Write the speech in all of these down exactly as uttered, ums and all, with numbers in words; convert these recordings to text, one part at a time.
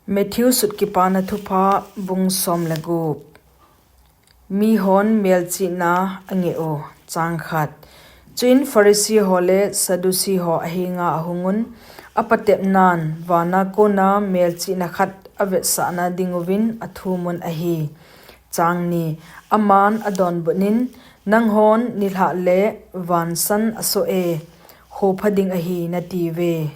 Matthew sut Kipana Thupha bung som le gup. Mihon melchihna angeh u. Chang khat. Chuin Pharisee ho le Sadducee ho ahenga ahungun, apatepnan vana kona melchihna khat avetsahna dinguvin athumun ahi. Chang ni. Aman adonbutnin, nanghon nilhah le vansan asoh e, khopha ding ahi natiuve.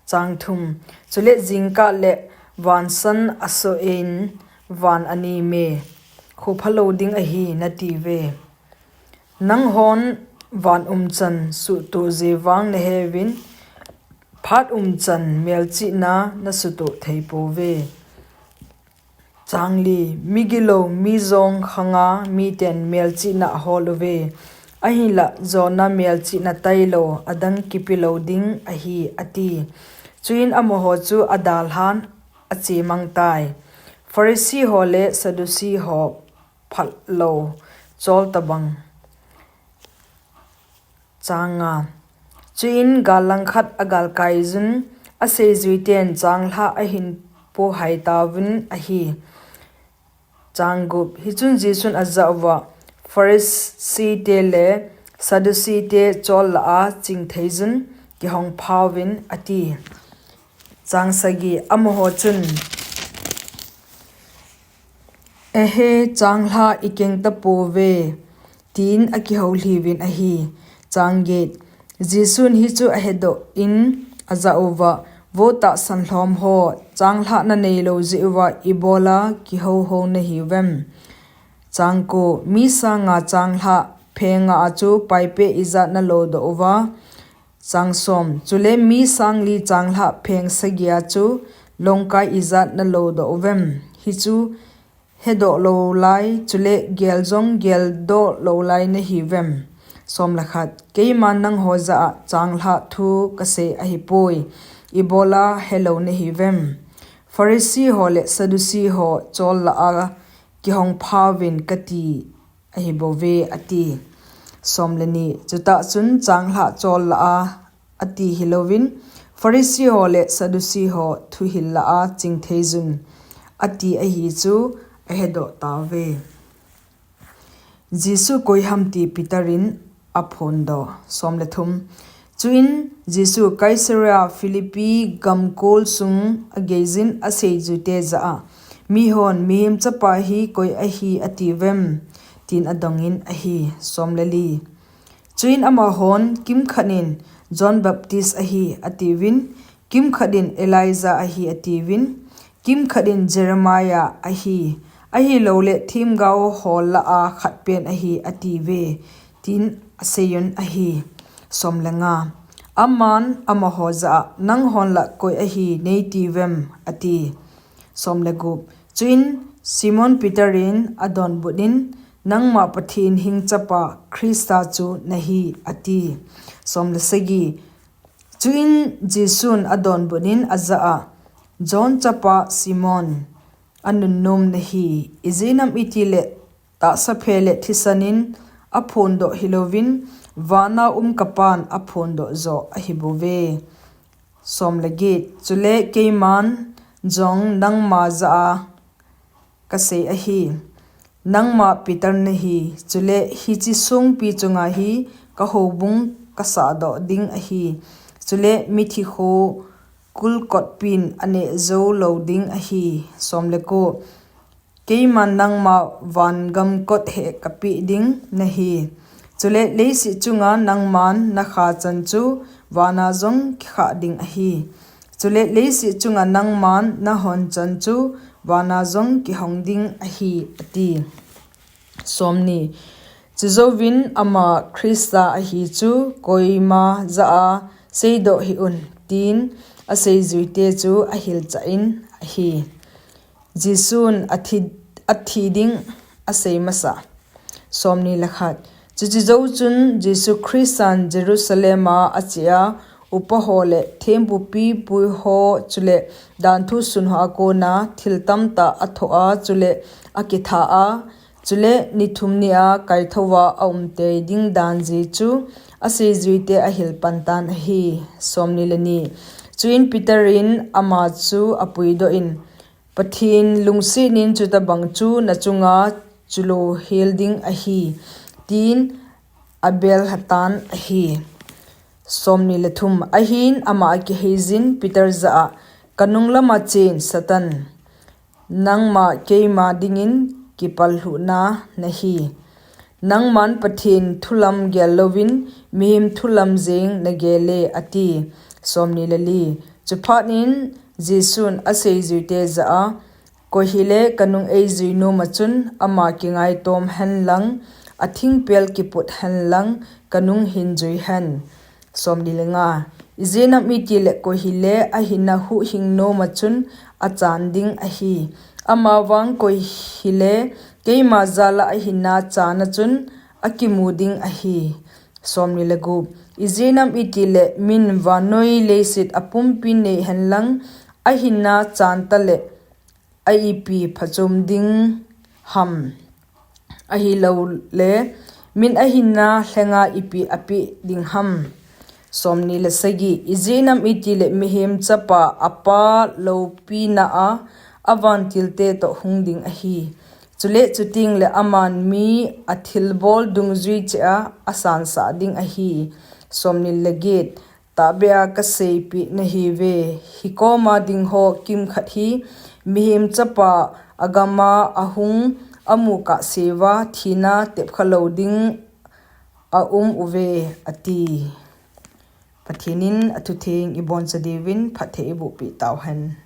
Chang thum. Chule jingkah le vansan asoh in van anim e, khopha lou ding ahi natiuve. Nanghon van umchan suhtoh jeh vang naheuvin, phat umchan melchihna nasuhtoh thei pouve. Chang li. Migilou, mijong khanga miten melchihna ahol uve. Ahinlah jona melchihna tailou adang kipe lou ding ahi, ati. Chuin amaho chu adalhan achemang tai. Pharisee ho le Sadducee ho phatlou chol tabang. Chang nga. Chuin gal langkhat agalkaiyun, aseijuiten changlhah ahin pohai tauvin ahi. Chang gup. Hichun Jesun ajah uva, Pharisee te le Sadducee te chol lah a chingtheiyun kihong phauvin, ati. Chang sagi. Amaho chun, Ehe, changlhah ikeng tapouve, tin akihouliuvin ahi. Chang get. Jesun hichu ahedoh in ajah uva, Vo tahsan lhom ho, changlhah naneilou jeh uva ibola kihouhou nahiuvem? Chang ko. Mi sanga changlhah pheng nga a chu paipeh ijat nalodoh uva? Chang som. Chule mi sang li changlhah pheng sagi a chu longkai ijat nalodoh uvem? Hichu hedoh lou lai, chule gel jong geldoh lou lai nahiuvem? Som le khat. Keiman nangho jah a changlhah thu kasei ahipoi, ibola helou nahiuvem? Pharisee ho le Sadducee ho chol lah a kihong phauvin kati ahibouve, ati. Som le ni. Chutah chun changlhah chol lah a ati hilouvin, Pharisee ho le Sadducee ho thuhil lah a chingtheiyun, ati ahi chu ahedoh tauve. Jesu koiham ti Peter in aphondoh. Som le thum. Chuin Jesu Caesarea Philippi gamkol sung ageijin aseijute jah a, Mihon Mihem Chapa hi koi ahi atiuvem? tin adongin ahi. Som le li. Chuin amahon, Kimkhat in John Baptist ahi, atiuvin, kimkhat in Elijah ahi, atiuvin, kimkhat in Jeremiah ahi, ahilouleh themgao ho lah a khatpen ahi, atiuve, tin aseiyun ahi. Som le nga. Aman amaho jah a, Nanghon lah koi ahi neitiuvem? ati. Som le gup. Chuin Simon Peter in adonbutnin, Nangma Pathen Hing Chapa Christa chu nahi, ati. Som le sagi. Chuin Jesun adonbutnin ajah a, John chapa Simon, anunnom nahi, ijeh inem itile tahsaphe le thisan in aphondoh hilouvin, vana um kaPan aphondoh joh ahibouve. Som le get. Chule keiman jong nangma jah a kasei ahi, Nangma Peter nahi, chule hiche songpi chunga hi kahoubung kasahdoh ding ahi, chule mithi kho kulkotpin aneh jou lou ding ahi. Som le ko. Keiman nangma vangam kot heh kapeh ding nahi, chule leiset chunga nangman nakha chan chu vana jong kikhah ding ahi, chule leiset chunga nangman nahon chan chu vana jong kihong ding ahi, ati. Som ni. Chujouvin ama Christa ahi chu koima jah a seidoh hih un, tin aseijuite chu ahilchah in ahi. Jesun athi, athi ding asei masa. Som ni le khat. Chuche jou chun Jesu Christan Jerusalem a ache a, upa ho le thempu pipu ho chule danthu sun ho a kona thil tamtah athoh a, chule akitha a, chule ni thum ni a kaithouva aum tei ding dan jeh chu aseijuite ahil pan tan ahi. Som ni le ni. Chuin Peter in ama chu apuidoh in, Pathen lungsetnin chutabang chu nachunga chulouhel ding ahi, tin abelhatan ahi. Ahin ama akiheiyin Peter jah-a, Kanung lama chen, Satan, nangma keima dingin kipallhuhna nahi. Nangman Pathen thulam gel louvin mihem thulam jeng nagele, ati. Chuphatnin Jesun aseijuite jah-a, Koi hile kanung eijui noma chun ama kingaitom henlang, athingpel kiput henlang, kanung hin jui hen. Ijeh-inem itile koi hile ahinna huhhing noma chun achan ding ahi. Amavang koi hile keima jala ahinna chana chun akimu ding ahi. Ijeh-inem itile min vannoi leiset apumpi nei henlang, ahinna chan tale a ipi phachom ding ham? Ahiloule min ahinna lhenga ipi apeh ding ham? Ijeh-inem itile Mihem Chapa a Pa loupina-a avantilte toh hung ding ahi. Chule chutengle aman mi athilbol dungjui cheh-a asansah ding ahi. Tahbeh-a kaseipeh nahiuve, hikoma dingho kimkhat hi Mihem Chapa agama ahung amu kahseuva thina tepkha lou ding aum uve, ati. Pathenin athutheng iboncha diuvin phatthei eibohpeh tauhen.